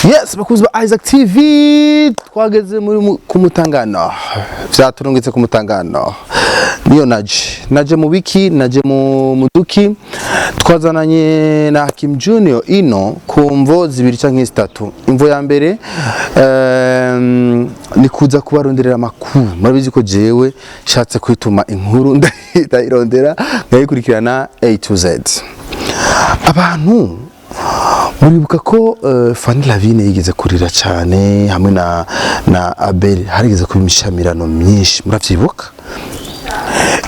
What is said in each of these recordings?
Yes, bakunzi ba Isaac TV, twageze muri ku Mutangano, vyaturungitse ku Mutangano. Niyo naje mu biki, naje mu muduki. Twazananye na Hakim Junior ino ku mvo zibiri canke zitatu. Imvo ya mbere ni kuza kubaronderera amakuru. Murabizi ko jewe nshatse kwituma inkuru ndayirondera, nkayikurikirana A to Z. Abantu muribuka ko Fanny Lavine yigeze kurira cyane hamwe na Abel, harigeze kuba imishamirano myinshi, muravyibuka.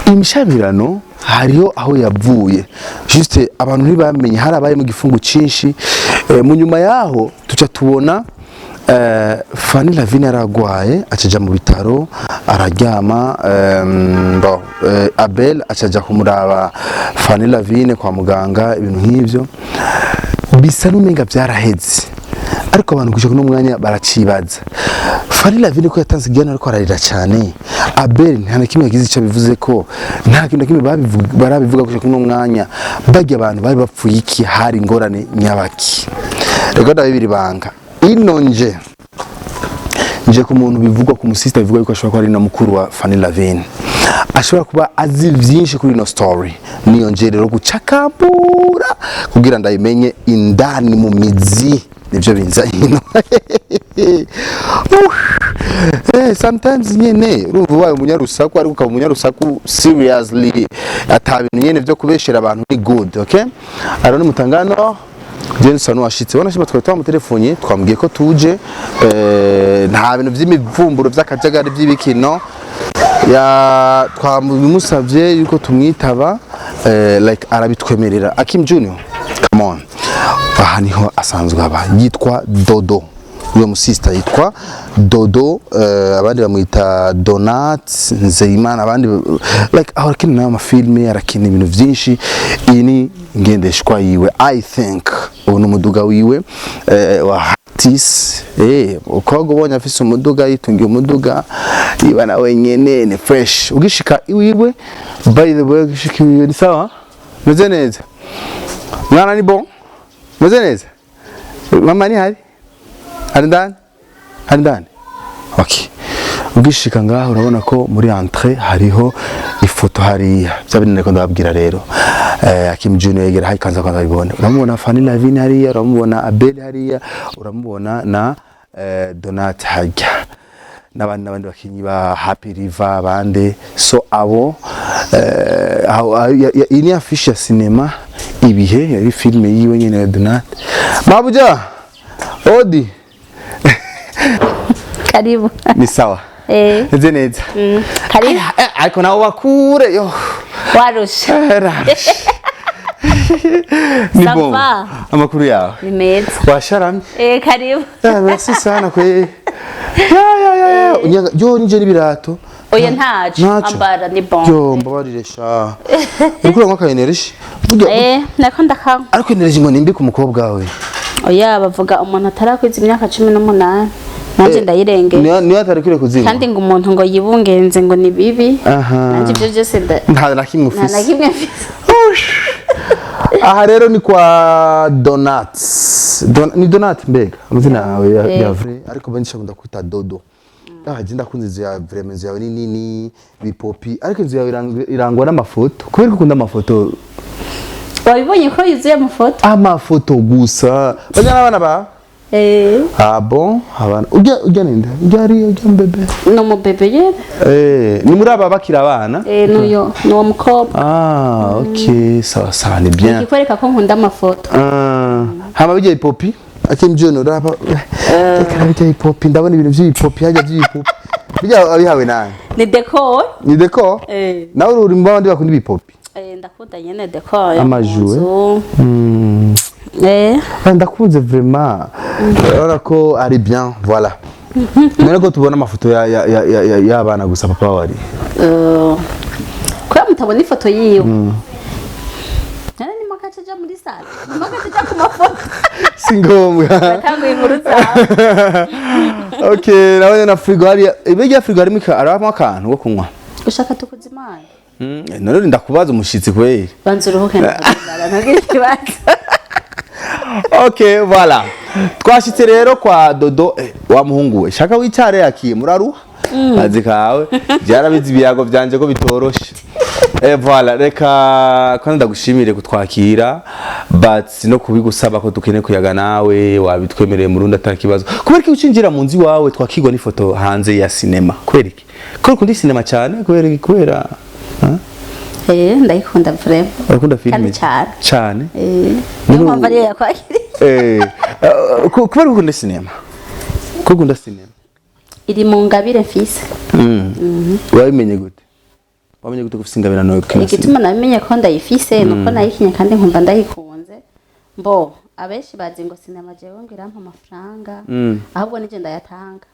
Imishamirano hariho aho yavuye, juste abantu ntibamenye harabaye mu gifungo cinshi. Mu nyuma yaho tuca tubona Fanny Lavine aragwaye, acaja mu bitaro araryama. Bon, Abel acaja kumuraba Fanny Lavine kwa muganga, ibintu nk'ivyo bisa n'umenga byaraheze, ariko abantu gushika kuno mwanya baracibaza: Fanny Lavine ko yatanze igihano ariko ararira cyane, Abel nta na kimwe yagize icyo bivuze, ko nta kintu na kimwe barabivuga gushika kuno mwanya, barya abantu bari bapfuye iki? Hari ingorane nyabaki? Reka ndabibiri ibanga. Ino nje ku muntu bivugwa, ku musista bivugwa yuko ashobora kuba ari na mukuru wa Fanny Lavine, ashobora kuba azi byinshi kuri ino story. Niyo nje rero gucakambura kugira ndayimenye indani mu mizi, nivyo binzanye ino. Sometimes nyene urumva ubaye umunyarusaku, ariko ukaba umunyarusaku seriously, ata bintu nyene vyo kubeshera abantu, ni good. Okay, aro ni Mutangano. James hano washitse, ubona shima twari twamutelefone, twambwiye ko tuje, nta bintu vy'imivumburo vy'akajagari vy'ibikino ya twamusavye yuko tumwitaba, like arabitwemerera. Akim Junior, come on. Aha niho asanzwe aba, yitwa Dodo. Uyo musista yitwa Dodo, abandi bamwita Donat Nzeyimana, abandi like aho arakina nayo amafilme, arakina ibintu vyinshi. Iyi ni ngendeshwa yiwe, I think ubu ni umuduga wiwe wa Tis. Uko ubonye afise umuduga, yitungiye umuduga, iba na wenyene ni fresh. Ugishika iwiwe, by the way, ugishika iwiwe ni sawa, meze neza mwana, ni bon, meze neza. Mama ni hari hari ndani, hari ndani. Okay, ugishika ngaho urabona ko muri entrée hariho ifoto hariya, bya bindi niko ndababwira rero. Akim Junior yegera hari kanza kwanza bibone. Uramubona Fanny Lavine hariya, uramubona Abel hariya, uramubona na Donat harya, n'abandi bakinyi ba Happy River abandi. So abo iyi ni affiche ya cinema Ibihe, yari filme yiwe nyene ya Donat. Mabuja odi. Karibu. Ni sawa? Eh. Meze neza. Karibu. Ariko nawe bakure yo. Warushe. Rarushe. Ni Ça bon. va? Amakuru yawe? Ni meza. Washaramye? Eh, karibu. Merci sana kwe. Ya ya ya ya. Unyaga yo nije n'ibirato. Oya, ntaco. Ntaco. Ambara, ni bon. Yo, mbabarire sha. Uriko uranywa ka energy? Burya Eh, nako ndakanywa. Ariko energy ngo nimbi ku mukobwa wawe. Oya, bavuga umuntu atarakwiza imyaka 18. Nanje ndayirengeye. Niyo atari kure kuzinywa. Kandi ngo umuntu ngo yibungenze ngo ni bibi. Aha. Nanje ibyo byose nda Nta na kimwe nta na ufise. kimwe mfise. Aha rero ni kwa Donat. Ni Donat mbega amazina yawe ya vrai, ariko benshi bakunda kwita Dodo. Ah, je ndakunze inzu yawe vraiment, inzu yawe ni nini, bipopi, ariko inzu yawe irangwa n'amafoto. Kubera ko ukunda amafoto. Wabibonye ko yuzuye amafoto? Amafoto gusa. Bajya n'abana ba Eh. Ah bon, abana. Ujya ninde? Ujya ari ujya mbebe. Ni umubebe nyene. Eh, ni muri aba bakira abana? Eh, nuyo ni uwo mukobwa. Ah, ok, sawa sawa, ni bien. Ikikwereka ko nkunda amafoto. Ah, hama bijya ipopi Akim Junior, uraba reka bijya ipopi, ndabona ibintu by'ibipopi hajya by'ibipopi bijya abihawe nani? Ni décor. Ni décor. Eh. Nawe uri mu bandi bakunda ibipopi? Eh, ndakunda nyene décor yo mu Ama jouets. nzu. Eh. Ah, ndakunze vraiment, urabona ko ari bien, voilà. None ko tubona amafoto y'abana gusa, papa wari? Kubera mutabona ifoto yiwe. None ni makaca aja muri salle, ni makaca aja ku mafoto. Si ngombwa. Natanguye inkuru zawe. Okay, nabonye na frigo hariya. Ibijya frigo harimo harimo akantu ko kunywa. Ushaka tukuzimana? None ndakubaza umushitsi kweri. Banza uruhuke, ndakuzimana, ntugire ikibazo. Ok, voilà, twashitse rero kwa Dodo. Wa muhungu we, shaka wicare, yakiye muraruha kazi kawe, byarabizi ibiyago byanje ko bitoroshe. Voilà, reka kandi ndagushimire kutwakira, but no kubigusaba ko dukeneye kuyaga nawe wabitwemereye mu rundi atakibazo. Kubera iki ucinjira mu nzu iwawe twakigwa n'ifoto hanze ya sinema? Kubera iki? Kubera ukunda sinema cyane? Kubera iki? Kubera, ha? Eh, ndayikunda vraiment. Urakunda filime? Kandi cyane. Cyane. Eh, niyo mpamvu ariyo yakwakiriye. Kubera ukunda sinema, ko ukunda sinema? Iri mu ngabire mfise. Wabimenye gute? Wamenye gute ko ufise ingabirano yo gukina sinema? Igituma nabimenye ko ndayifise nuko nayikinye kandi nkumva ndayikunze. Mbo abenshi bazi ngo sinema jewe ngo irampa amafaranga, ahubwo nije ndayatanga.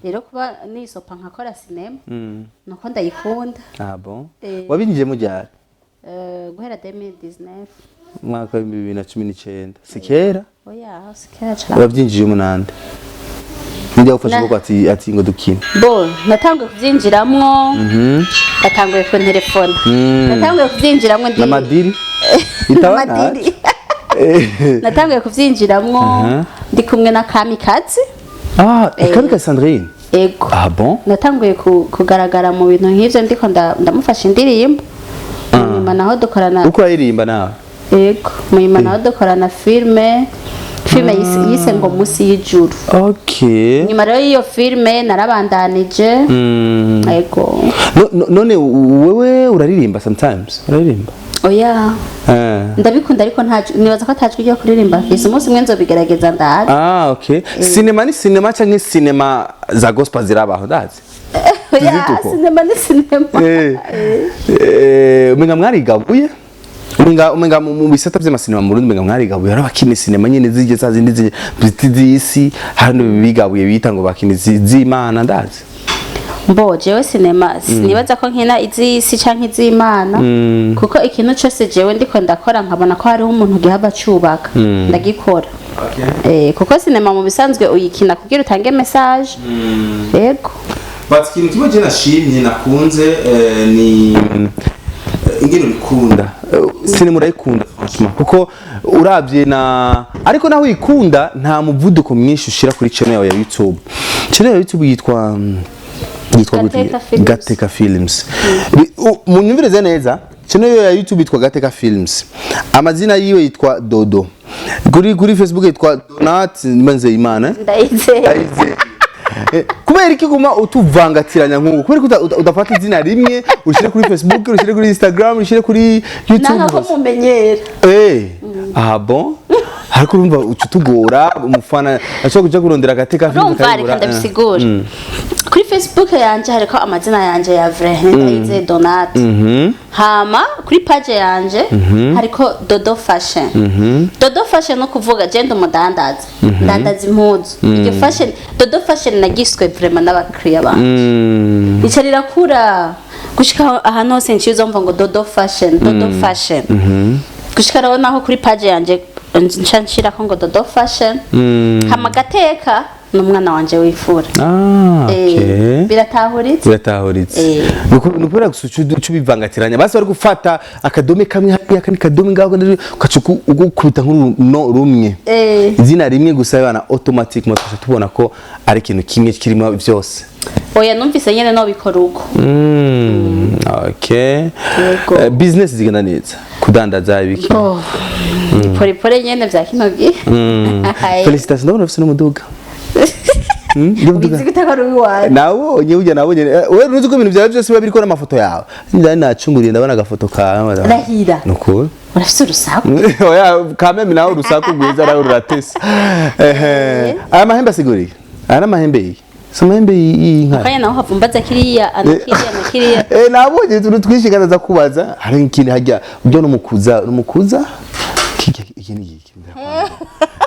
Rero kuba nisopa nkakora sinema nuko ndayikunda. Ah bon? Eh. Wabinjiyemo ryari? Guhera 2019. Umwaka wa 2019, si kera? Oya, si kera cane. Wabyinjiyemo nande? Nijya gufasha ukuboko ati ngo dukine? Bo natanguye kubyinjiramwo, natanguye ku telefone, natanguye kubyinjiramwo ndi N'amadiri itaba? N'amadiri. Natanguye kubyinjiramwo ndi kumwe na Kamikazi. Ah, Kamikazi Sandrine? Ego. Ah bon? Natanguye kugaragara mu bintu nk'ivyo ndiko ndamufasha indirimbo, munyuma naho dukorana. Uko uraririmba nawe? Ego, munyuma naho dukorana filme yise ngo Musi y'Ijuru. Nyuma rero y'iyo filme narabandanije. Ego. None wewe uraririmba? Sometimes uraririmba? Oya. Eh. Ndabikunda ariko nta, nibaza ko atajwi ryo kuririmba mfise. Umunsi umwe nzobigerageza ndabe. Ah, okay. Sinema ni sinema canke sinema za gospel zirabaho, ndazi? Oya. Tuzituko. Sinema ni sinema. Umenga mwarigabuye, umenga mu bisata vy'amasinema mu Burundi, umenga mwarigabuye. Hari abakina sinema nyene zije za zindi z'isi, hari bigabuye bita ngo bakina z'Imana, ndazi. Mbo jewe sinema sinibaza ko nkina iz'isi canke iz'Imana, kuko ikintu cose jewe ndiko ndakora nkabona ko hariho umuntu gihava cubaka, ndagikora. Kuko sinema mu bisanzwe uyikina kugira utange message. Yego. But ikintu kimwe je nashimye, nakunze, ni ingene ubikunda. Sinema urayikunda franchement, kuko uravye na, ariko naho uyikunda nta muvuduko mwinshi ushira kuri channel yawe ya YouTube. Channel ya YouTube yitwa gute? Gateka Films. Gateka Films. Munyumvirize neza, channel ya YouTube yitwa Gateka Films, amazina yiwe yitwa Dodo, kuri Facebook yitwa Donat Nzeyimana, eh? Ndayizeye. Ndayizeye. Kubera iki guma utuvangatiranya nk'ubu? Kubera ko udafata izina rimwe ushyire kuri Facebook, ushyire kuri Instagram, ushyire kuri YouTube Nanga ko hose? mumenyera. Ah bon, ariko urumva uca utugora, umufana ashobora kuja kurondera Agateka Films Urumva, reka akayibura. ndabisigura. Kuri Facebook yanje hariko amazina yanje ya vrai, Ndayizeye Donat. Hama kuri page yanje hariko Dodo Fashion. Dodo Fashion no kuvuga je ndi umudandaza, ndandaza impuzu. Iryo fashion, Dodo Fashion, nagiswe vraiment n'abakiriya banje. Ica rirakura gushika ahantu hose nciye uzumva ngo Dodo Fashion, Dodo Fashion, gushika rero naho kuri page yanje nca nshirako ngo Dodo Fashion. Hama Gateka ni umwana wanje w'imfura. Ah, okay. Biratahuritse? Biratahuritse. Ni ukubera gusa uca ubivangatiranya. Basi bari gufata akadome kamwe hariya, akandi kadome ngaho, ugaca ugukubita nk'uruno rumwe, izina rimwe gusa bana, automatiquement tugaca tubona ko ari ikintu kimwe kirimo byose. Oya, numvise nyene nobikora uko. Okay. Yego. Business zigenda neza, kudandaza ibiki? Oh, porepore nyene vya kino gihe. Félicitations, ndabona ufise n'umuduga. Ubizi gute ko ari uwiwawe? Nabonye ujya, nabonye. Wewe uruzi ko ibintu byawe byose biba biriko n'amafoto yawe. Ndani nacunguriye ndabona agafoto kawe. Rahira. Nukuri. Urafise urusaku. Oya, kameme, nawe urusaku rwiza nawe ruratesa. Ehe, aya mahembe asiguriye, aya n'amahembe iyi si amahembe y'inka? Kanya naho havumbaza kiriya ana kiriya na kiriya. Nabonye utuntu twinshi kandi aza kubaza hari ikindi hajya ujya n'umukuza n'umukuza. Iki ni iki?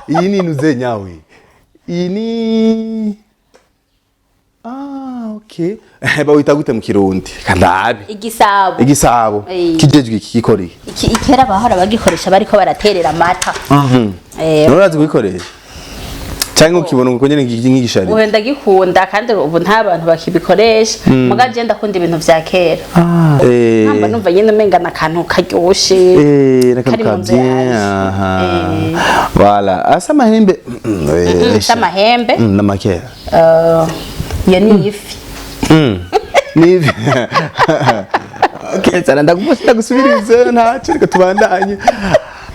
Iyi ni inuze nyawe, iyi ni, ah okay, bawita gute mu Kirundi kandabe? Igisabo. Igisabo. Kijejwe iki? Gikoreye? Iki ikera bahora bagikoresha bariko baraterera amata. None urazi kugikoresha? Cyangwa ukibona uko nyene nk'igishari? Ubu ndagikunda, kandi ubu nta bantu bakibikoresha, muga je ndakunda ibintu vya kera. Namba numva nyene umenga n'akantu karyoshe. N'akantu Kari ka mu nzu bien. yanje. Aha. Voilà, asa amahembe. Si amahembe. N'amakera. Iyo ni ifi. Ni okay, sana ndagufasha, ndagusubirize, ntacyo, reka tubandanye.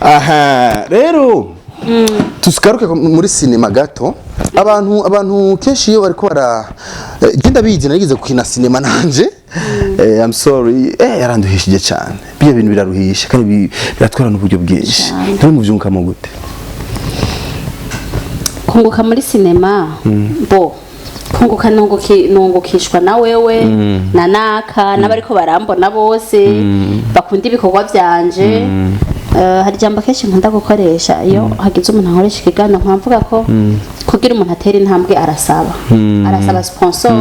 Aha rero tugaruke muri sinema gato. Abantu kenshi iyo bariko bara genda bizi, narigeze gukina sinema nanje. I'm sorry, yaranduhishije cyane. Biya bintu biraruhisha kandi biratwara n'uburyo bwinshi. Nturi muvyungukamo gute? Kunguka muri sinema, bo kunguka nungukishwa na wewe na naka n'abariko barambona bose bakunda ibikorwa vyanje. Hari ijambo kenshi nkunda gukoresha iyo hagize umuntu ankoresha ikiganiro, nkavuga ko kugira umuntu atere intambwe arasaba sponsor.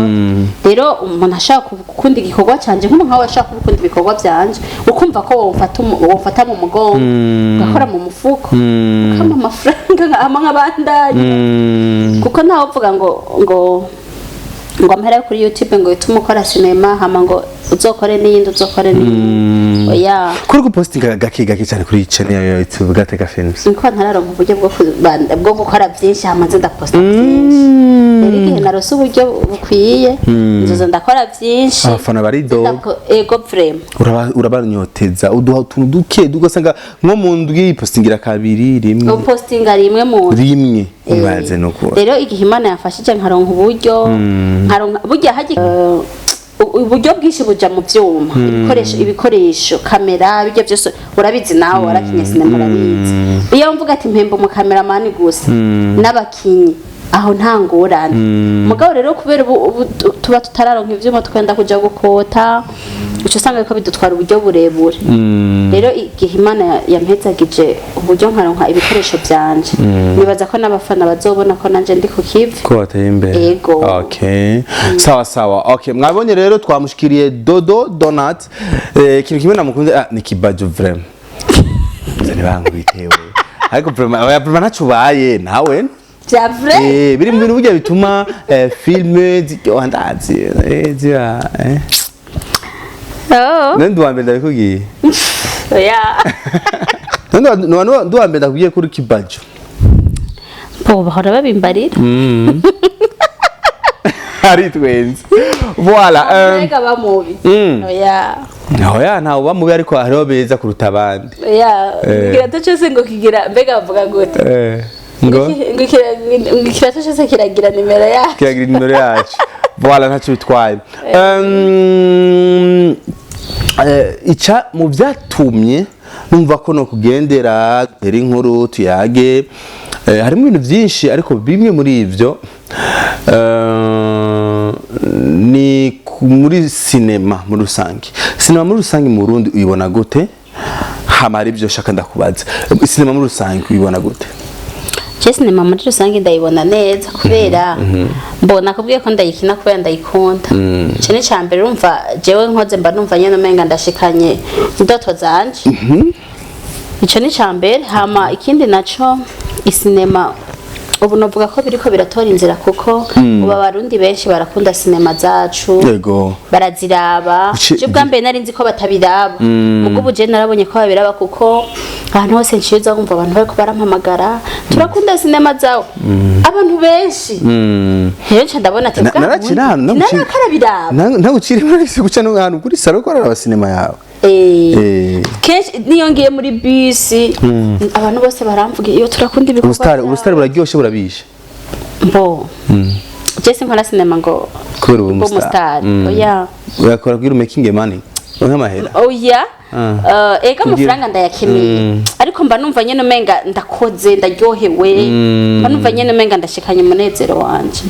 Rero umuntu ashaka gukunda igikorwa canje, nk'umuntu nkawe ashaka gukunda ibikorwa vyanje, ukumva ko wofata mu mugongo, ugakora mu mufuko, ukampa amafaranga nkama nk'abandanya, kuko ntawe uvuga ngo amahera yo kuri YouTube ngo itume ukora sinema, hama ngo uzokore n'iyindi, uzokore n'iyindi, oya. Kuri gupostinga gake gake cyane kuri channel ya YouTube Gateka Films. Niko ntararonka uburyo bwo gukora byinshi, hama nze ndaposta byinshi. Rero igihe narose uburyo bukwiye, nzoza ndakora byinshi. Abafana baridoga. Ego, vraiment. Urabanyoteza, uduha utuntu duke, ugasanga nko mu ndwi postingira kabiri, rimwe. Upostinga rimwe mu Rimwe, ibaze no kuba. Rero igihe Imana yamfashije nkaronka uburyo, nkaronka burya hagi uburyo bwinshi buja mu vyuma, ibikoresho, kamera, bijya byose urabizi nawe warakinye sinema, urabizi. Iyo mvuga ati mpemba umukameramani gusa n'abakinyi, aho nta ngorane. Mugabo rero kubera ubu tuba tutararonka ivyuma, twenda kuja gukota, uca usanga ko bidutwara uburyo burebure. Rero igihe Imana yampezagije uburyo nkaronka ibikoresho vyanje, nibaza ko n'abafana bazobona ko nanje ndi ku kivi. Ko wateye imbere. Ego. Okay, sawa sawa. Okay, mwabonye rero twamushikiriye Dodo Donat. Ikintu kimwe namukunze, ni kibajo vraiment. Nzani bangwitewe, ariko vraiment, oya, vraiment ntaco ubaye nawe. Vya vrai. Biri mu bintu burya bituma filme ziryoha, ndazi ziba. Oh. None ndi uwa mbere ndabikubwiye. Oya. None ndi uwa mbere ndakubwiye kuri kibajo. Bo bahora babimbarira. Ari twenze, voilà. Mbega bamubi? Oya. Oya, ntawe uba mubi, ariko hariho beza kuruta abandi. Oya, ikirato cyose ngo kigira, mbega bavuga gute? Ngo Ngo ikirato cyose kiragira nimero yacu. Kiragira nimero yacu, voilà, ntacyo bitwaye. Ica mu byatumye numva ko no kugendera dutere inkuru tuyage, harimo ibintu byinshi, ariko bimwe muri ivyo ni muri sinema muri rusange. Sinema muri rusange mu Burundi uyibona gute? Hama hari ibyo shaka ndakubaza. Sinema muri rusange uyibona gute? Je sinema muri rusange ndayibona neza, kubera mbona kubwiye ko ndayikina kubera ndayikunda. Ico ni ca mbere. Urumva jewe nkoze mba numva nyene umenga ndashikanye indoto zanje. Ico ni ca mbere. Hama ikindi naco, isinema ubu novuga ko biriko biratora inzira, kuko ubu Abarundi benshi barakunda sinema zacu. Baraziraba. Je bwa mbere nari nzi ko batabiraba, mugo ubu je narabonye ko babiraba, kuko ahantu hose nshiza wumva abantu bariko barampamagara: "Turakunda sinema zawe." Abantu benshi rero nca ndabona ati bwa Narakina ahantu bundi narakarabiraba. Nagucira muri guca no ahantu kuri salon ko araraba sinema yawe. Kenshi niyo ngiye muri bisi, abantu bose baramvuga iyo turakunda ibikorwa Ubusitari, vyawe. ubusitari buraryoshe, burabishe. Mbo je sinkora sinema ngo Kubera ubu mbe umusitari, oya. Urakora kugira making money, nk'amahera. Oya. Ega amafaranga ndayakeneye, ariko mba numva nyene umenga ndakoze, ndaryohewe, mba numva nyene umenga ndashikanye umunezero wanje.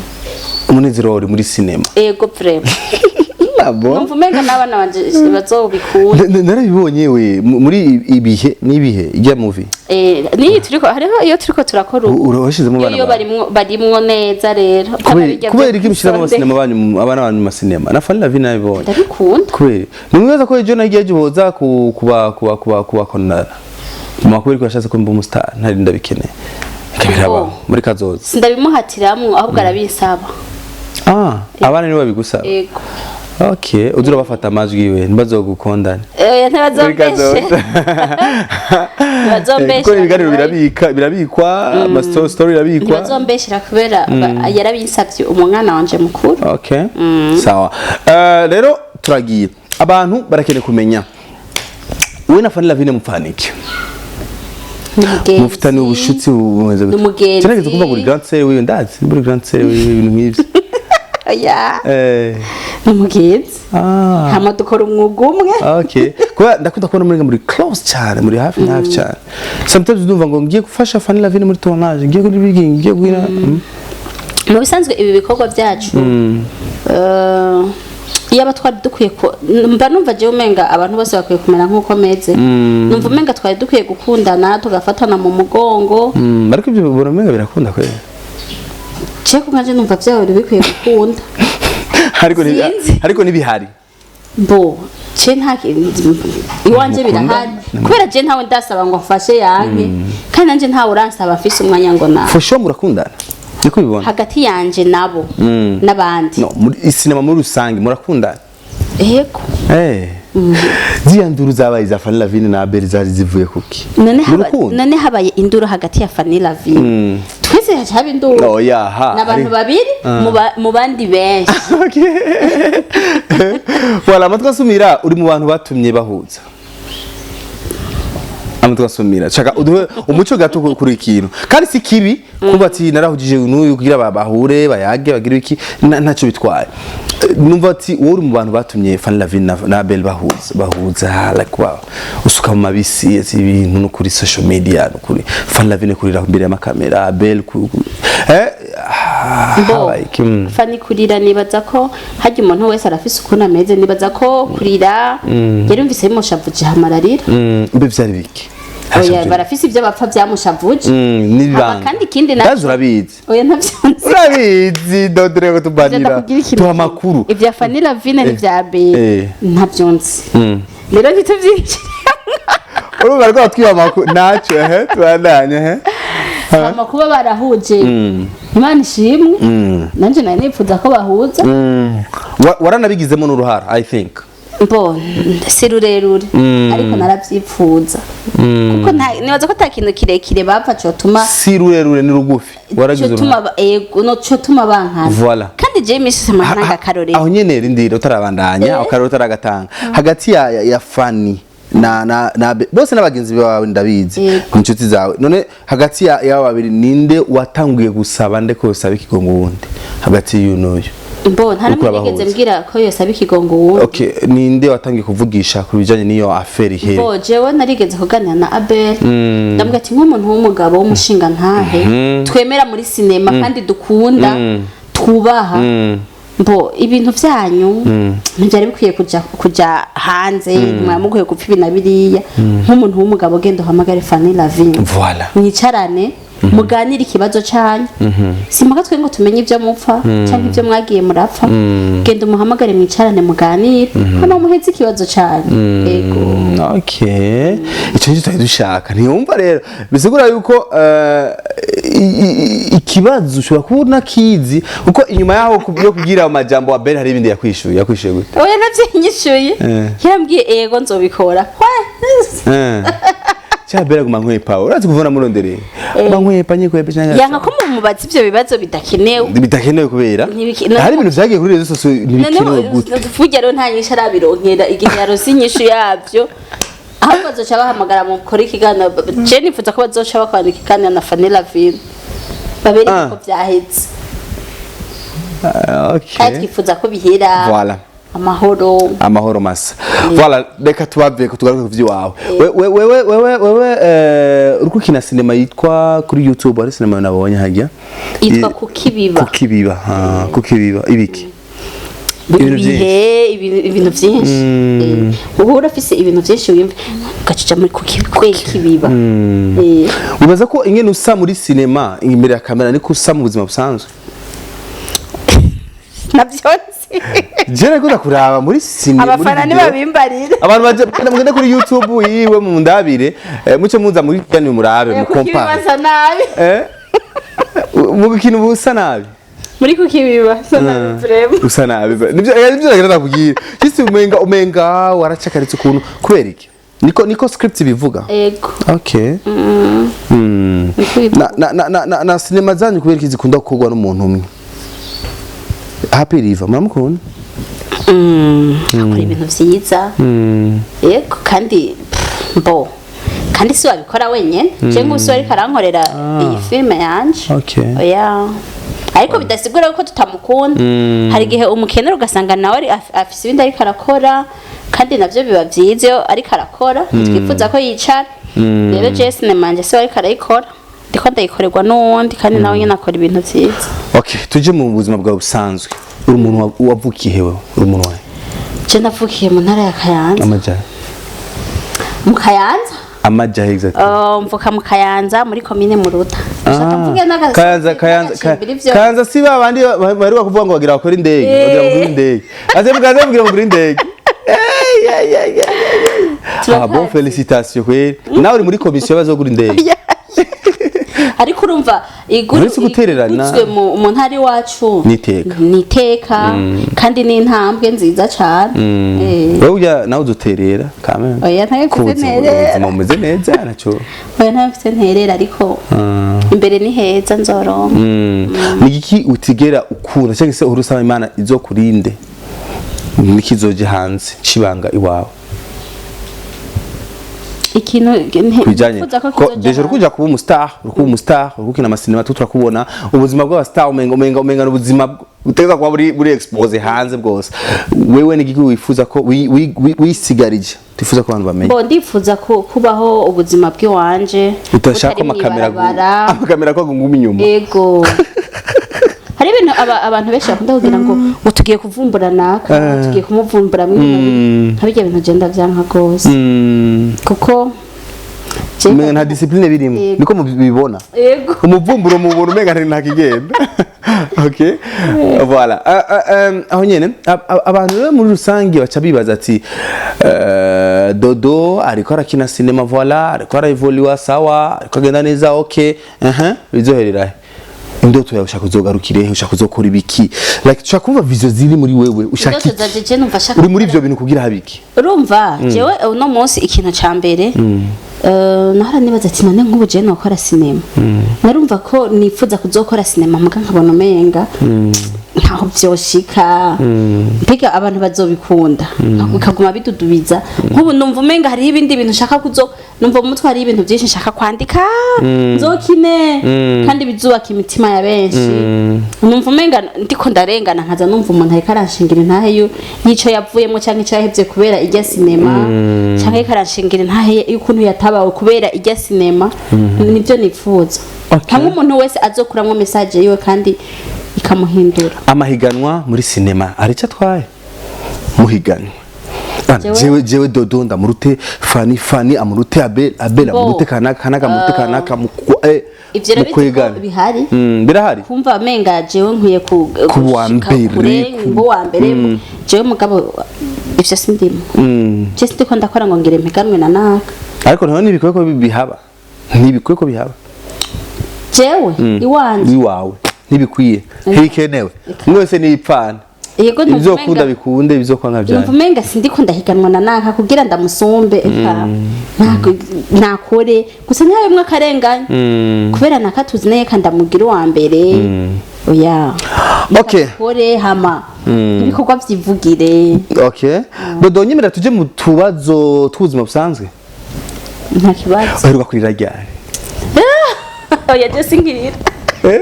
Umunezero uri muri sinema. Ego, vraiment. Abo. Numva umenga n'abana banje bazobikunda. Narabibonye we muri ibihe n'ibihe ijya movie. Niyi turiko, hariho iyo turiko turakora ubu. Urabashizemo abana Iyo bawe. barimwo neza rero. Kubera iki mushyiramo abasinema banyu abana banyu mu masinema? Na Fanny Lavine nabibonye. Ndabikunda. Kubera nimwibaza ko ejo nagiye boza kuba kuba kuba kuba konara mu makuru, ko yashatse ko mba umustar, ntari ndabikeneye. Biraba muri kazoza. Sindabimuhatiramwo, ahubwo arabinsaba. Ah, abana nibo babigusaba? Yego. Okay, uza urabafata amajwi iwe ntibazogukondane. Eh, ntibazombeshe, ntibazombeshe. Kuko ibiganiro birabika, birabikwa, ama story irabikwa. Ntibazombeshera kubera yarabinsavye umwana wanje mukuru. Okay, sawa. Rero turagiye, abantu barakeneye kumenya wowe na Fanny Lavine mupfanike? Ni Mufitanye ubushuti bumeze gute? N'umugenzi. Kirageze kumva buri grand sœur wiwe, ndazi buri grand sœur wiwe, ibintu nk'ivyo. Oya. Ni umugenzi. Hama dukora umwuga umwe. Okay, kuba ndakunda kubona muri close cyane, muri hafi na hafi cyane. Sometimes ndumva ngo ngiye gufasha Fanny Lavine muri tournage, ngiye kuri rigging, ngiye kugira. Mu bisanzwe ibi bikorwa byacu, iyo twari dukwiye mba numva jewe umenga abantu bose bakwiye kumera nk'uko meze. Numva umenga twari dukwiye gukundana, tugafatana mu mugongo. Ariko ibyo ubona umenga birakunda kweli? Je ku nkanje numva byahora bikwiye gukunda. Ariko Sinzi. Ariko ntibihari. Bo je nta iwanje Mukunda? Birahari kubera je ntawe ndasaba ngo mfashe yanke, kandi nanje ntawe uransaba mfise umwanya ngo na For sure murakundana, niko ubibona? Hagati yanje nabo n'abandi. No muri sinema muri rusange murakundana? Yego. Ziriya nduru zabaye za Fanny Lavine na Abel zari zivuye kuki? None Mu haba, rukundo? none habaye induru hagati ya Fanny Lavine, twese haca haba induru. Oya ha. N'abantu babiri mu bandi benshi. Okay. Voilà, amatwi asumira uri mu bantu batumye bahuza. Amatwi asumira. Shaka uduhe umuco gato kuri ikintu. Kandi si kibi kuba ati narahugije n'uyu kugira bahure, bayage, bagire iki, ntacyo bitwaye. Numva ati wowe uri mu bantu batumye Fanny Lavine na Abel bahuza, like wow. Usuka mu mabisi ati ibintu no kuri social media, no kuri Fanny Lavine kurira imbere y'amakamera, Abel Bo habaye iki? Fanny kurira, nibaza ko harya umuntu wese arafise ukuntu ameze. Nibaza ko kurira yarumvise bimushavuje, hama ararira. Mbe vyari biki? Oya, barafise ibyo bapfa byamushavuje. N'ibanga. Hama kandi ikindi Ndazi urabizi. Oya, ntavyo nzi. Urabizi, dodore ko tubanira. Ndakubwira ikintu Tuha kimwe. amakuru. Ibya Fanny Lavine n'ibya Abel ntabyo nzi, rero ntitubyinjire. Urumva ariko batwiba amakuru ntacyo, ehe, tubandanye, ehe. Hama kuba barahuje, Imana ishimwe. Nanjye nari nifuza ko bahuza. Waranabigizemo n'uruhara, I think. Bo si rurerure, ariko narabyipfuza kuko nibaza ko ata kintu kirekire bapfa cotuma Si rurerure, ni rugufi, waragize cotuma uruhara. Ego, no cotuma bankana. Voilà. Kandi je imisi yose ntanga akarorero. Aho nyene rindira, utarabandanya, akarorero utaragatanga, hagati ya Fanny na bose n'abagenzi bawe, ndabizi, inshuti zawe. None hagati ya y'aba babiri ninde watanguye gusaba nde ko yosaba ikigongo wundi, hagati y'uyu n'uyu? Bo nta Uriko n'umwe nigeze urabahuza. mbwira ko yosaba ikigongo wundi. Okay, ninde watangiye kuvugisha ku bijanye n'iyo affaire ihere? Bo jewe narigeze kuganira na Abel, ndamubwira ati nk'umuntu w'umugabo w'umushinga ntahe twemera muri sinema kandi dukunda, twubaha, mbo ibintu vyanyu ntibyari bikwiye kuja hanze, mwaba mukwiye gupfa ibi na biriya. Nk'umuntu w'umugabo, genda uhamagare Fanny Lavine, Voilà. mwicarane, muganire ikibazo canyu. Simpaka twe ngo tumenye ibyo mupfa cyangwa ibyo mwagiye murapfa. Genda umuhamagare, mwicarane, muganire, hama muheze ikibazo canyu. Ego. Okay, icyo nicyo twari dushaka. Ntiyumva rero bisigura yuko ikibazo ushobora kuba unakizi, kuko inyuma yaho yo kubwira amajambo wa Abel hari ibindi yakwishuye gute? Oya, navyinyishuye. Yarambwiye ego, nzobikora. Cya Abel aguma nkwepa, urazi kuvuna murondereye aguma nkwepa nyikwepa cyangwa Yanka ko mumubaza ivyo bibazo bidakenewe. Bidakenewe kubera hari ibintu vyagiye kuri réseaux sociaux ntibikenewe gute? Burya rero nta nyishu arabironkera. Igihe yaronse inyishu yavyo, ahubwo bazoca bahamagara mukore ikiganiro. Je nifuza ko bazoca bakorana ikiganiro na Fanny Lavine, babereke ko vyaheze. Kandi twifuza ko bihera Voilà. amahoro. Amahoro masa. Voilà, reka tubave ko tugaruke ku vy'iwawe. Wewe uriko ukina sinema yitwa kuri YouTube, hari sinema nabonye hajya Yitwa Kukibiba. Kukibiba, ah, Kukibiba ibiki? Ibintu byinshi. Ibihe, ibintu byinshi. Uhora ufise ibintu byinshi wiyumva, ugacuca muri kukibiba. Wibaza ko ingene usa muri sinema imbere ya kamera niko usa mu buzima busanzwe? Navyo nzi. Je nariko ndakuraba muri sinema, muri Abafana video. ntibabimbarira. Abantu baje mugende kuri YouTube yiwe mu ndabire, muce muza muri kiganiro murabe mu compare. Kukibibaza nabi. Eh? Mu gukina uba usa nabi. Muri kukibiba sa nabi vraiment. Usa nabi, nibyo nagira nakubwira. Just umenga waracakaritse ukuntu. Kubera iki? Niko script bivuga. Ego. Okay. Niko bivuga. Na sinema zanyu, kubera iki zikunda gukorwa n'umuntu umwe? Happy River muramukunda? Akora ibintu vyiza. Yego, kandi pff, mbo kandi si wabikora wenyene. Je ngusi ariko arankorera iyi filme yanje. Oya, ariko bidasigura ko tutamukunda. Hari igihe umukenera ugasanga nawe afise ibindi ariko arakora, kandi navyo biba vyiza iyo ariko arakora. Ntitwifuza ko yicara. Rero je sinema yanje si we ariko arayikora, ndiko ndayikorerwa n'uwundi, kandi nawe nyene akora ibintu vyiza. Okay, tuje mu buzima bwawe busanzwe. Uri umuntu wavukiye hewe? Uri umuntu wawe? Je navukiye mu ntara ya Kayanza. Amaja? Mu Kayanza. Amaja exactly? Mvuka mu Kayanza, muri komine Muruta. Ushaka mvuge Kayanza, Kayanza, n'agacimbiri vyo? Kayanza si babandi baheruka kuvuga ngo bagira bakora indege, bagira bagura indege. Ase mukaza mugira bagura indege. Ey, ey, ey, ey, ey. Ah bon, félicitations kweli. Nawe uri muri komisiyo bazogura indege. Ariko urumva Uretse gutererana. iguzwe mu ntara iwacu. N'iteka. N'iteka, kandi ni intambwe nziza cane. Wewe urya nawe uduterera quand même. Oya, ntayo Ko mfise nterera. ubuzima bumeze neza naco. Oya, ntayo mfise nterera, ariko imbere ni heza, nzoronka. Ni igiki utigera ukunda cyangwa se uhora usaba Imana izokurinde nikizoje hanze cibanga iwawe? Ikintu Kubijanye nifuza ko ko kizoja déjà uri kuja kuba umustar, uri kuba umustar, uri gukina amasinema, tu turakubona. Ubuzima bw'aba star umenga ubuzima butegeza kuba buri exposé hanze bwose. Wewe ni igiki wifuza ko wisigarije tifuza ko abantu bamenya? Bo ndifuza kubaho ubuzima bw'iwanje Utashaka butari amakamera mw'ibarabara. Amakamera ko aguma inyuma. Ego, hari ibintu abantu benshi bakunda kugira ngo tugiye kuvumbura naka, tugiye kumuvumbura mw'ibintu nka bijya bintu genda vyanka gose, kuko Umenga nta discipline birimo. Yego. Niko mubibona. Ego. Umuvumburo mubona umenga nta kigenda. Okay, voilà. Aho nyene abantu rero muri rusange baca bibaza ati Dodo ariko arakina sinema, voilà, ariko araevoluwa, sawa, ariko agenda neza, okay, bizoherera he? Indoto yawe, ushaka kuzogarukire he? Ushaka kuzokora ibiki? Like ushaka kumva vision ziri muri wewe, ushaka Indoto iki? zanje, je numva shaka Uri muri ivyo bintu kugira habiki? Urumva, jewe uno munsi ikintu ca mbere nahora nibaza ati none nk'ubu jewe nokora sinema? Narumva ko nifuza kuzokora sinema, muga nkabona umenga ntaho vyoshika, mbega abantu bazobikunda? Bikaguma bidudubiza. Nk'ubu numva umenga hariho ibindi bintu nshaka kuzo, numva mu mutwe hariho ibintu byinshi nshaka kwandika nzokine, kandi bizubaka imitima ya benshi. Numva umenga ndiko ndarengana, nkaza numva umuntu ariko aranshingira intahe y'ico yavuyemo canke ico yahevye kubera irya sinema, canke ariko aranshingira intahe y'ukuntu yatabawe kubera irya sinema. Nivyo nifuza. Hamwe umuntu wese azokuramwo message yiwe kandi ikamuhindura. Amahiganwa muri sinema hari icyo atwaye muhiganwa? Bana, jewe Dodo ndamurute Fani, Fani amurute Abel, Abel Bo. amurute kanaka, kanaka amurute kanaka Ivyo rero mukwegana. Bihari. Birahari. Kumva amenga jewe nkwiye Kuba uwa gushika mbere, kure, kuba uwa mbere jewe, mugabo ivyo sindimo. Je sindiko ndakora ngo ngire mpiganwe na naka. Ariko naho ntibikwiye ko bihaba, ntibikwiye ko bihaba. Jewe iwanje? Iwawe ntibikwiye, ntibikenewe, umwe wese niyipfana. Yego, numva Ibizokunda umenga bikunde, ibizokwanga numva vyane. umenga sindiko ndahiganwa na naka kugira ndamusumbe. Eka, nakore gusa ntihabemwo akarengane kubera naka tuzi naye kandi ndamugira uwa mbere. Oya. Kore hama ibikorwa vyivugire. Okay, Dodo, nyemerera tuje mu tubazo tw'ubuzima busanzwe. Nta kibazo. Uheruka kurira ryari? Oya, je sinkirira. Eh?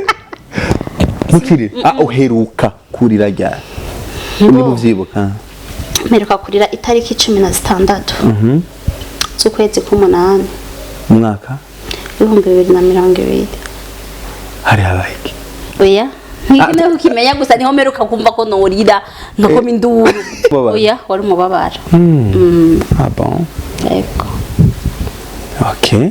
Ntukirire. Ah, uheruka kurira ryari? Niba uvyibuka. Mperuka kurira itariki 16 z'ukwezi k'umunani. Umwaka? 2020. Hari habaye iki? Oya, ntikeneye kukimenya, gusa niho mperuka kumva ko norira nkakoma induru. Umubabaro. Oya, wari umubabaro. Ah bon. Yego. Okay.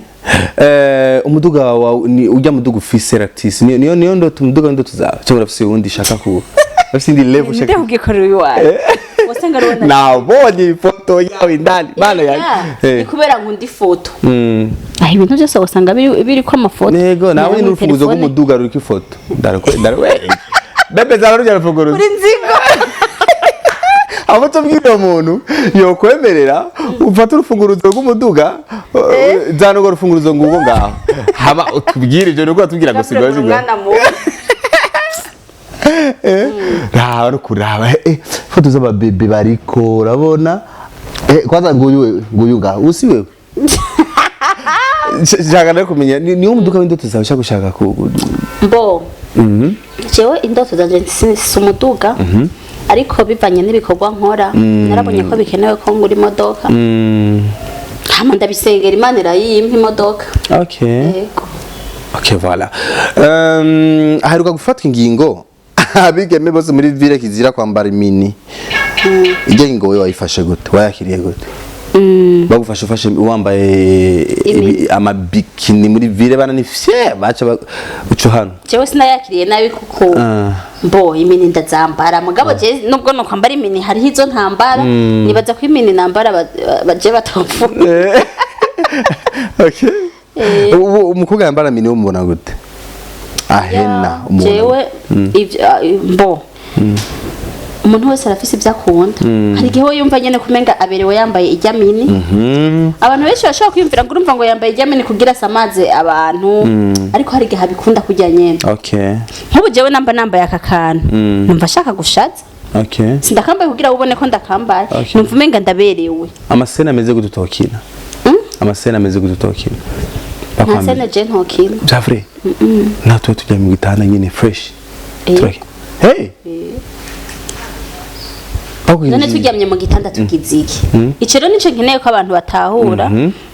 Umuduga wawe ni ujya muduga ufise Ractis, niyo ndoto, umuduga ndoto zawe, cyangwa urafise uwundi shaka ku urafise indi level Ninde ushaka? kugikorera iwawe wasanga ari wowe? Nabonye ifoto yawe indani bana Ya, yanjye. ni kubera nkunda ifoto. Aho ibintu byose usanga biriko amafoto. Nego nawe Muri ni urufunguzo telefone. rw'umuduga ruriko ifoto. Ndarukwe ndarwe. Bebe zara rujya rufunguruzo. Uri nzigo. Abo tubwira uwo muntu yokwemerera ufata urufunguruzo rw'umuduga, zana urwo rufunguruzo nguwo ngaho, hama utubwire ibyo nuko watubwira ngo sigwa sigwa. Umwana mubi. Raba no kuraba foto z'ababebe bariko urabona, kwanza nguyu wewe, nguyu ngaho usi wewe. Shaka no kumenya niwo muduga w'indoto zawe ushaka ku Mbo jewe indoto zanje si umuduga, ariko bivanye n'ibikorwa nkora narabonye ko bikenewe ko ngura imodoka, hama ndabisengera, Imana irayimpa imodoka. Yego. Ok, voilà. Aheruka gufatwa ingingo abigeme bose muri ville kizira kwambara imini. Ijya ngingo wewe wayifashe gute? Wayakiriye gute? Bagufashe ufashe wambaye amabikini muri ville, bana ni fier baca uco hano. Jewe sinayakiriye nabi kuko mbo imini ndazambara, mugabo je nubwo no kwambara imini hariho izo ntambara, nibaza ko imini nambara baje batamvuga. Okay. Ubu umukobwa yambara mini umubona gute? Ahena umubona. Jewe ivyo mbo umuntu wese arafise ibyo akunda. Hari igihe we yumva nyene kumenga aberewe yambaye ijya mini. Abantu benshi bashobora kwiyumvira ngo urumva ngo yambaye ijya mini kugira asamaze abantu, ariko hari igihe abikunda kurya nyene. Nk'ubu jewe namba nambaye aka kantu numva ashaka gushaza. Sindakambaye kugira ubone ko ndakambaye. Numva umenga ndaberewe. Amascène ameze gute utokina? Amascène ameze gute utokina? Nta scène je ntokina. Bya vrai? Natwe tujya mu gitanda nyine fresh. Turaki. Hey! Bakubwira None iki? turyamye mu gitanda tugize iki? Ico rero nico nkeneye ko abantu batahura.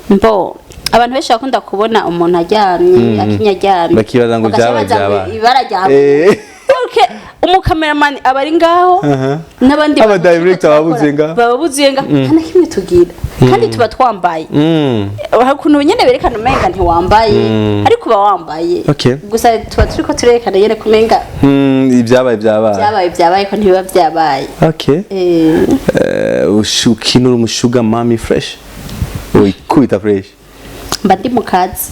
Mbo abantu benshi bakunda kubona umuntu aryamye akinya aryamye, Bakibaza ngo bagaca byabaye baza ngo byabaye. ibara ryaguye. Okay, umukameramani aba ari ngaho n'abandi Aba bantu director turiko baba buzuye turakora, ngaho. baba buzuye ngaho, nta na kimwe tugira kandi tuba twambaye. Hari ukuntu nyene berekana umenga ntiwambaye, ariko uba wambaye. Gusa tuba turiko turerekana nyene kumenga Ibyabaye byabaye. Byabaye byabaye ko ntibiba byabaye. Ukinura umusugar mummy fresh. Uyikubita fresh. Mba ndi mu kazi.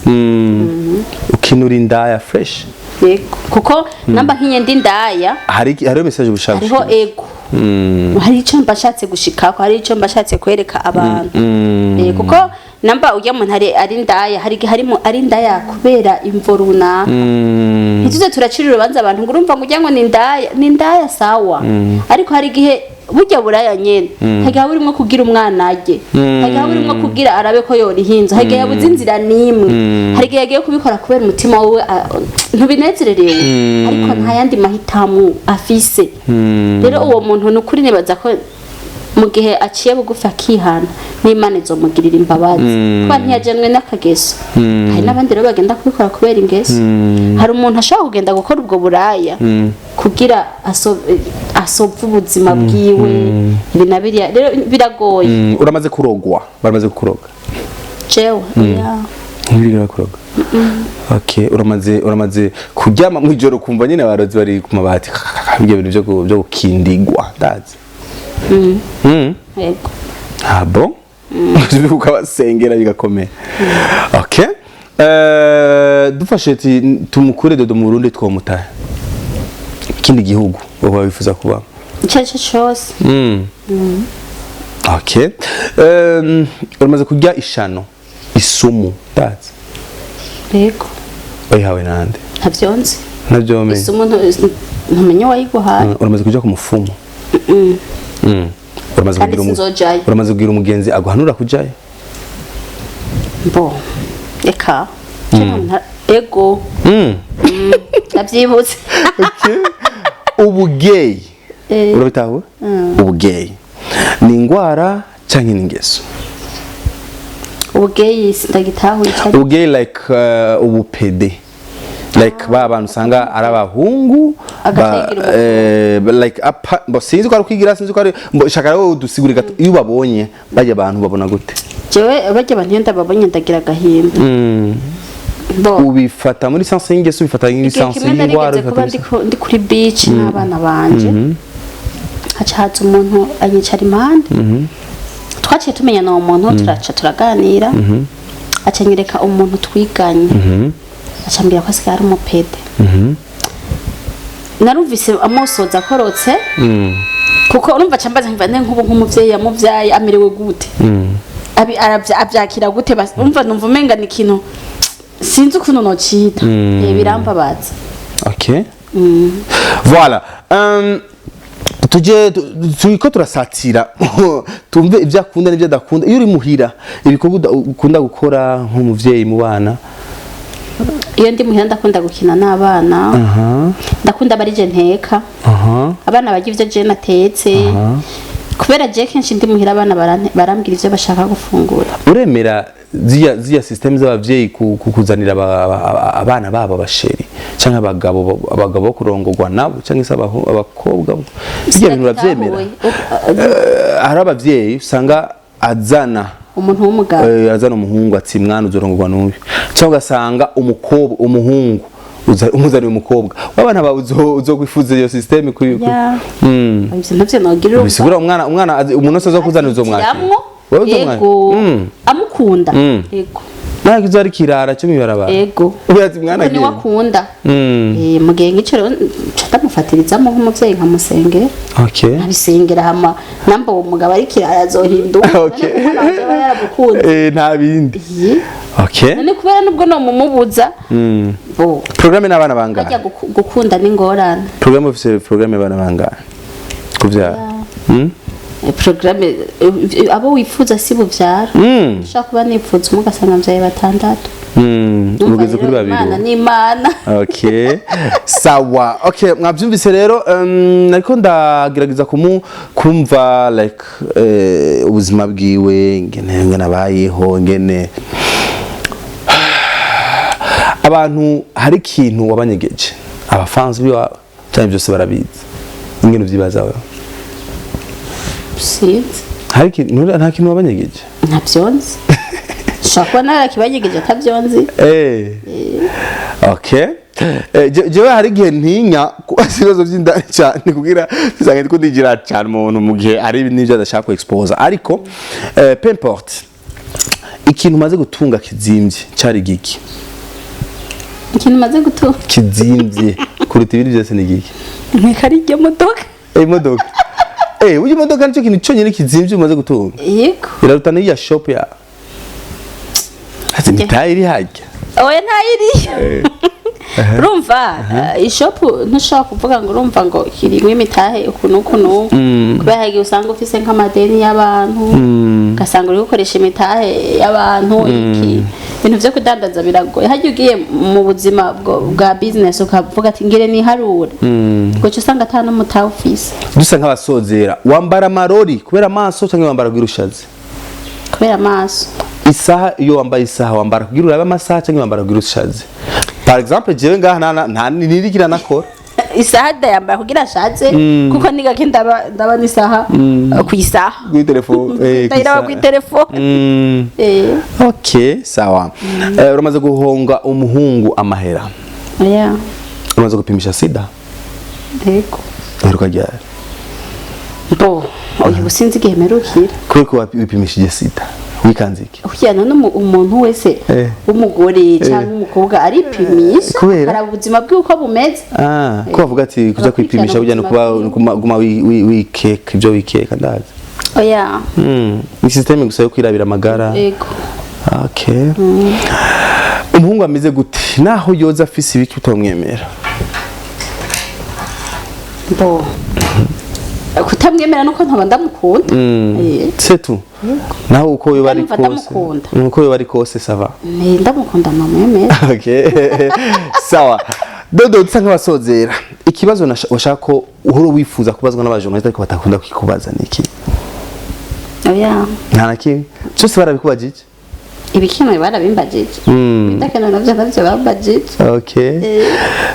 Ukinura indaya fresh. Yego, kuko namba nkinye ndi ndaya. Hariho message ushaka Hariho gushikiriza. ego, hari icyo mbashatse gushikako, hari icyo mbashatse kwereka abantu. Kuko namba ujya muntu ari ndaya, hari igihe harimo ari ndaya kubera imvo runaka. Ntituze turacira urubanza abantu ngo urumva ngo ujya ngo ni ndaya, ni ndaya sawa, ariko hari igihe burya buraya nyene hari igihe burimo kugira umwana arye, hari igihe burimo kugira arabe ko yoriha inzu, hari igihe yabuze inzira n'imwe, hari igihe yagiye kubikora kubera umutima wiwe ntubinezererewe, ariko nta yandi mahitamo afise. Rero uwo muntu ni ukuri nibaza ko mu gihe aciye bugufi akihana n'Imana izomugirira imbabazi, kuba ntiyajanwe n'akageso. Hari n'abandi rero bagenda kubikora kubera ingeso. Hari umuntu ashobora kugenda gukora ubwo buraya kugira asove ubuzima bwiwe, ibi na biriya. Rero biragoye. Uramaze kurogwa? Baramaze kukuroga? Jewe oya. Ntibirigera kuroga. Okay, uramaze kuryama mu ijoro kumva nyine abarozi bari ku mabati, ibyo bintu byo gukindigwa ndazi? Yego. Ah bon, ukabasengera bigakomera. Okay, dufashe ati tumukure Dodo mu Burundi twomutahe ikindi gihugu wowe wifuza kuba? Icyo ari cyo cyose. Okay, uramaze kurya ishano, isumu ndazi? Yego. Wayihawe nande? Ntabyo nzi. Nabyo menye. Isumu ntumenye uwayiguhaye. Uramaze kuja ku mufumu? Uramaze Kandi kugira sinzojayo. Uramaze kugira umugenzi aguhanura kujayo? Mbo reka. Ego. Ndabyibutse. Ubugeyi urabitahura? Ubugeyi ni ingwara canke ni ingeso? Ubugeyi sindagitahuye icyo ari. Ubugeyi like ubupede, like ba bantu usanga ari abahungu Agaca yigira like apa bo sinzi ko ari kwigira, sinzi ko ari mbo shaka wowe udusigure gato. Iyo ubabonye bajya abantu babona gute? Jewe bajya abantu iyo ndababonye ndagira agahinda. Bo Ubifata muri sens y'ingeso, ubifata muri igihe sens kimwe y'ingwara? narigeze kuba Ubifata muri ndi kuri beach n'abana banje, haca haza umuntu anyicara impande. Twaciye tumenyana uwo muntu, turaca turaganira. Acanyereka umuntu twiganye, acambwira ko asigaye ari umupédé. Narumvise amosoza akorotse, kuko urumva cambaza nkumva ne nk'ubu nk'umuvyeyi yamuvyaye amerewe gute? Avyakira gute? Umva, numva umenga ni ikintu sinzi ukuntu nocita. Birambabaza. Okay, voilà. Tuje turiko turasatira, tumve ibyo akunda n'ibyo adakunda. Iyo uri muhira, ibikorwa ukunda gukora nk'umuvyeyi mu bana? Iyo ndi muhira ndakunda gukina n'abana, ndakunda bari je nteka, abana barya ivyo je natetse, kubera je kenshi ndi muhira abana barambwira ivyo bashaka gufungura. Uremera ziriya system z'abavyeyi kuzanira abana babo abachéri canke abagabo bo kurongorwa nabo, canke se abakobwa? Bijya bintu uravyemera? Hari abavyeyi usanga azana umuntu w'umugabo. Azana umuhungu ati: "Mwana, uzorongorwa n'uyu", cyangwa ugasanga umukobwa, umuhungu umuzaniye umukobwa w'abana bawe. Uzokwifuza iyo system kuri Ya. Ivyo ntavyo nogira, urumva. Bisigura umwana umuntu wese azokuzanira uzomwakira? Kiramwo. Wewe uzomwakira? Ego. Amukunda. Ego. Ntabwo izo ari kirara cyo mibarabara. Ego. Ubu ati mwana Kuko niwe agiye akunda. Mu gihe nk'ico rero nca ndamufatirizamo nk'umuvyeyi, nkamusengera, nkabisengera, hama namba uwo mugabo ari kirara azohinduka. None umwana wanje aba yaramukunze. Nta bindi. Ye. None kubera nubwo nomumubuza bo Programme n'abana harya bangahe? Gukunda n'ingorane. Programme, ufise programme y'abana bangahe kuvyara? Programme, abo wifuza si buvyara. Ushobora kuba nifuza umwe, ugasanga mvyaye batandatu. Urumva Mugeze kuri rero, babiri. Imana ni Imana. Okay, sawa. Okay, mwabyumvise rero. Ariko ndagerageza kumva like ubuzima bwiwe, ngene abayeho, ngene abantu. Hari ikintu wabanyegeje abafanzi biwawe cyane? Byose barabizi, ingene uvyibaza wewe? Sinzi. Hari ikintu, nta kintu wabanyegeje? Ntavyonzi, nshobora kuba narakibanyegeje atavyonzi. Okay. Jewe hari igihe ntinya kubaza ibibazo by'indani cyane, kugira bisange ndiko ndigira cyane umuntu mu gihe hari n'ibyo adashaka ku expose, ariko peu importe. Ikintu umaze gutunga kizimvye cari giki? Ikintu maze gutunga Kizimvye kuruta ibindi byose ni giki? Nkeka ari iryo modoka. Imodoka? Burya imodoka nicyo kintu cyonyine kizimvye umaze gutunga? Yego. Iraruta n'iya shop ya ati mitayi iri harya? Oya, ntayiriyo. Urumva, ishop ntushobora kuvuga ngo urumva ngo kirimwo imitahe uku n'uku n'uku, kubera hari igihe usanga ufise nk'amadeni y'abantu, ugasanga uri gukoresha imitahe y'abantu. Iki ibintu vyo kudandaza biragoye. Harya ugiye mu buzima bwa business ukavuga ati ngire niharure, ugaca usanga ata n'umutahe ufise. Dusa nk'abasozera, wambara amarori kubera amaso cyangwa wambara kugira ushaze? Kubera amaso. Isaha, iyo wambaye isaha, wambara kugira urabe amasaha cyangwa wambara kugira ushaze? Par exemple jewe ngaha nta nirikira nakora. Isaha ndayambara kugira ashaze, kuko ni gake ndaba n'isaha ku isaha. Kuri telefone. Ndayiraba kuri telefone. Okay, sawa. Uramaze guhonga umuhungu amahera? Oya. Uramaze gupimisha sida? Yego. Uheruka ryari? Bo uyu sinzi igihe mperukira. Kubera ko wipimishije sida wikanze iki? Kugira none umuntu wese w'umugore cyangwa umukobwa aripimisha. Kubera? Araba ubuzima bwiwe uko bumeze. Ah, ko bavuga ati kuja kwipimisha burya no kuba guma wikeka ibyo wikeka, ndazi. Oya. Ni système gusa yo kwirabira amagara. Yego. Okay. Umuhungu ameze gute naho yoza afise ibiki utomwemera? Bo kutamwemera nuko ntaba ndamukunda. C'est tout. Naho uko yoba ari Ndumva kose. ndamukunda. Uko yoba ari kose, ça va. Ndamukunda, namwemera. Okay. Sawa. Dodo, dusa nk'abasozera. Ikibazo washaka ko uhora wifuza kubazwa n'abajournaliste ariko batakunda kikubaza ni iki? Oya. Nta na kimwe. Byose barabikubajije. Ibikenewe barabimbajije, ibidakenewe navyo bambajije. Okay.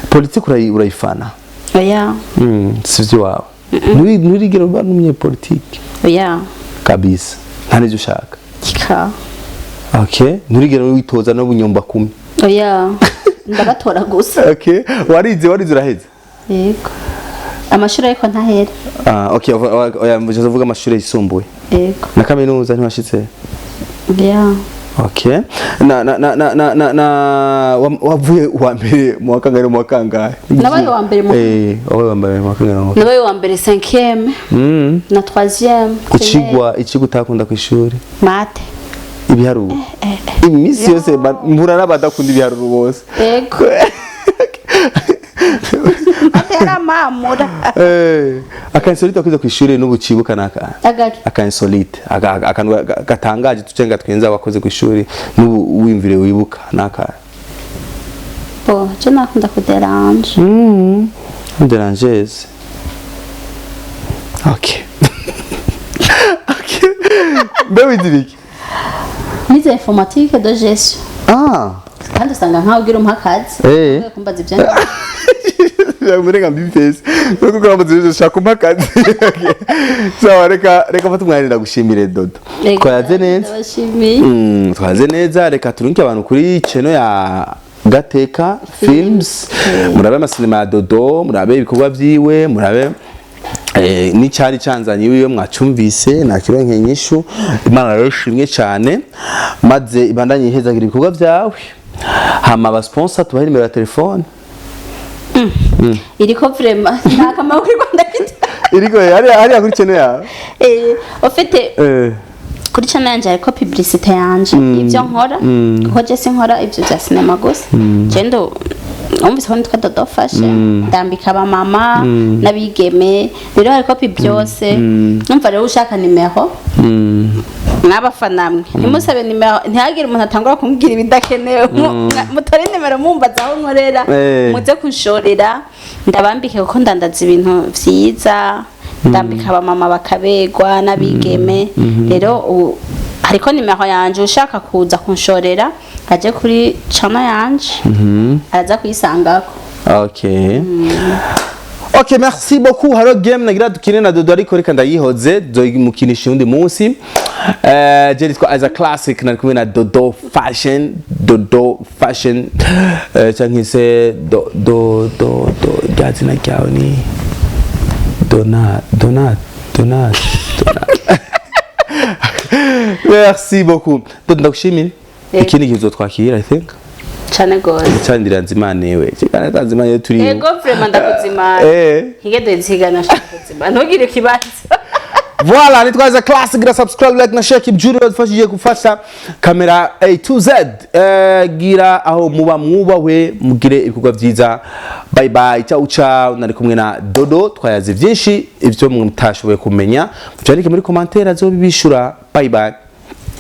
Politiki urayifana? Oya. Sivyo wawe. Nturigera uba n'umunyepolitiki? Oya. Kabisa. Nta n'ivyo ushaka. Kika. Okay. Nturigera witoza no bunyumba kumi? Oya, ndabatora gusa. Okay. Warize uraheza? Yego, amashuri ariko ntahera. Ah, okay, oya, mvuze uvuga amashuri yisumbuye. Yego. Na kaminuza ntiwashitse? Oya. Okay, na wavuye uwa mbere mu wa kangahe, mu wa kangahe? Nabaye uwa mbere mu- Wabaye uwa mbere mu wa kangahe, mu wa Nabaye uwa mbere 5e na 3e. Icigwa utakunda ku ishuri? Maths. Ibiharuro. Iminsi yose mpura n'abadakunda ibiharuro bose. Ego, maths yaramamura. Aka insolite wakoze ku ishuri n'ubu cibuka naka? Agaki? Aka insolite, akantu gatangaje tucenga twenza wakoze ku ishuri n'ubu wimvire wibuka naka? Bo je nakunda kuderanje. Dérangeuse. Ok. Mbe wize ibiki? Nize informatique de gestion. Ah. Kandi usanga nkaho ugira umpa akazi. Ugiye kumbaza ibyo. Murenga mbipesi. Nuko kuramutse ibyo shaka umpa akazi. Okay. Sawa, reka fata umwanya ndagushimire, Dodo. Twayaze neza. Ndabashimiye. Twaze neza. Reka turunke abantu kuri channel ya Gateka Films. Murabe amasinema ya Dodo, murabe ibikorwa vyiwe, murabe n'icyari canzanye iwiwe mwacumvise nakironke inyishu. Imana rero ishimwe cyane, maze ibandanye ihezagira ibikorwa vyawe. Hama aba sponsor tubahe nimero ya telefone. Iriko vraiment nta kamaro kuri Rwanda kita. Iriko hariya kuri channel yawe. Ufite kuri channel yanje hariko publicité yanje, ibyo nkora, kuko je sinkora ibyo bya sinema gusa. Je ndo umvise ko nitwa Dodo Fashion, ndambika abamama n'abigeme. Rero hariko pub byose. Numva rero ushaka nimero, mw'abafana mwe ntimusabe nimero, ntihagire umuntu atangura kumbwira ibidakenewe. Mutore nimero mumbaza aho nkorera. Muze kunshorera ndabambike, kuko ndandaza ibintu vyiza, ndambika abamama bakabegwa n'abigeme. Rero hariko nimero yanje, ushaka kuza kunshorera aje kuri channel yanje araza kuyisangako. Ok, merci beaucoup. Hariho game nagira dukine na Dodo, ariko reka ndayihoze, nzoyimukinisha undi munsi. Je nitwa As a Classic, nari kumwe na Dodo Fashion, Dodo Fashion, canke se do do do do rya zina ryawe ni Dona Dona Dona Dona. Merci beaucoup. Dodo, ndagushimire. Yego. Ikindi gihe uzotwakira, I think. Cane gose. Candira nzimane we. Nzimane turi. Ego, vraiment ndakuzimana. Hige nzigana shaka kuzimana, ntugire ikibazo. Voilà, nitwa Za Classic, gira subscribe, like na share. Kibjuri badufashije gufasha kamera A to Z. Gira aho muba mwubahwe, mugire ibikorwa byiza. Bye bye, ciao ciao. Nari kumwe na Dodo, twayaze byinshi, ibyo mutashoboye kumenya. Mubyandike muri commentaire azobibishura. Bye bye.